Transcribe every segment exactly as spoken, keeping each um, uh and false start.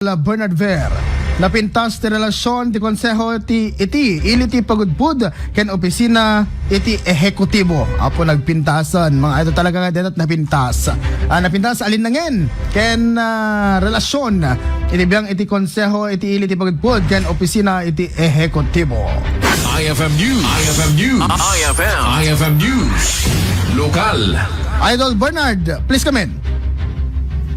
Bernard Ver. Napintas ti relasion ti konseho ti iti ili ti pagudpud ken opisina iti ehekutibo. Apo nagpintasan, mga idol, talaga nga dayta napintas. Ah, napintas, alinnangen ken, ah, relasion iti biang iti konseho iti ili ti pagudpud ken opisina iti ehekutibo. I F M News. I F M News. I F M. I F M News. Lokal. Idol Bernard, please come in.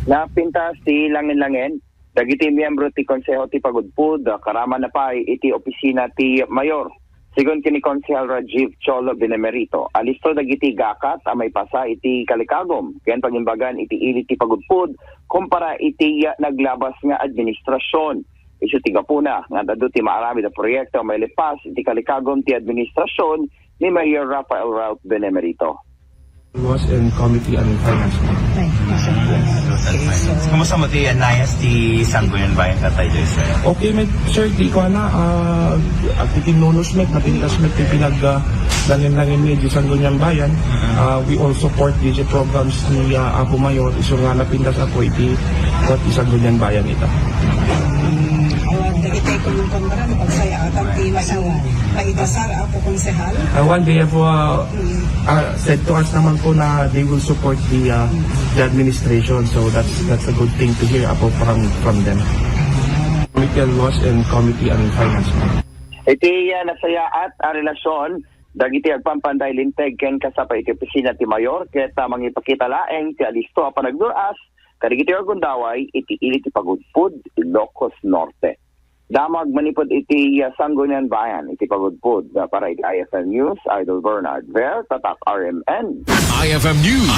Napintas ti langen-langen dagiti miyembro ti Konseho ti Pagudpud, karama na pay iti opisina ti Mayor. Sigun ken ni Konsehal Rajiv Cholo Benemerito, alisto dagiti gakat a maipasa iti kalikagom ken pagimbagan iti ili ti pagudpud kumpara iti naglabas nga administrasion. Isu ti gapuna nga adu ti maaramid a proyekto a mailipas iti kalikagom ti administrasion ni Mayor Rafael Ralph Benemerito. Laws and Committee on Finance. Ay, masama. Okay, so kumusta mo ti anayas ti Sangguniang Bayan, Tatay Joyce? Okay met, sir, ti kuana, ah, agtitinnonos met, napintas met ti pinag, ah, langen-langen mi di Sangguniang Bayan. Ah, we all support di programs ni, ah, Apo Mayor, isu nga napintas a pay ti, ti Sangguniang Bayan ita. Mm, awan, dagiti kunong kontra, no, pagsayaatan ti masawa. Paidasar, Apo Konsehal. Awan, they have, uh, uh, said to us naman po na they will support the, uh, the administration. So that's, that's a good thing to hear, Apo, from, from them. Committee on Laws and Committee on Finance. Iti, uh, nasayaat a relasion dagiti agpampanday linteg ken kasapa iti opisina ti Mayor ket, uh, mangipakita laeng ti alisto a panagdur-as kadagiti agundaway iti ili ti Pagudpud, Ilocos Norte. Damag manipud iti, ah, Sangguniang Bayan iti Pagudpud, ah, para iti I F M News, Idol Bernard Ver, Tatak R M N. I F M News.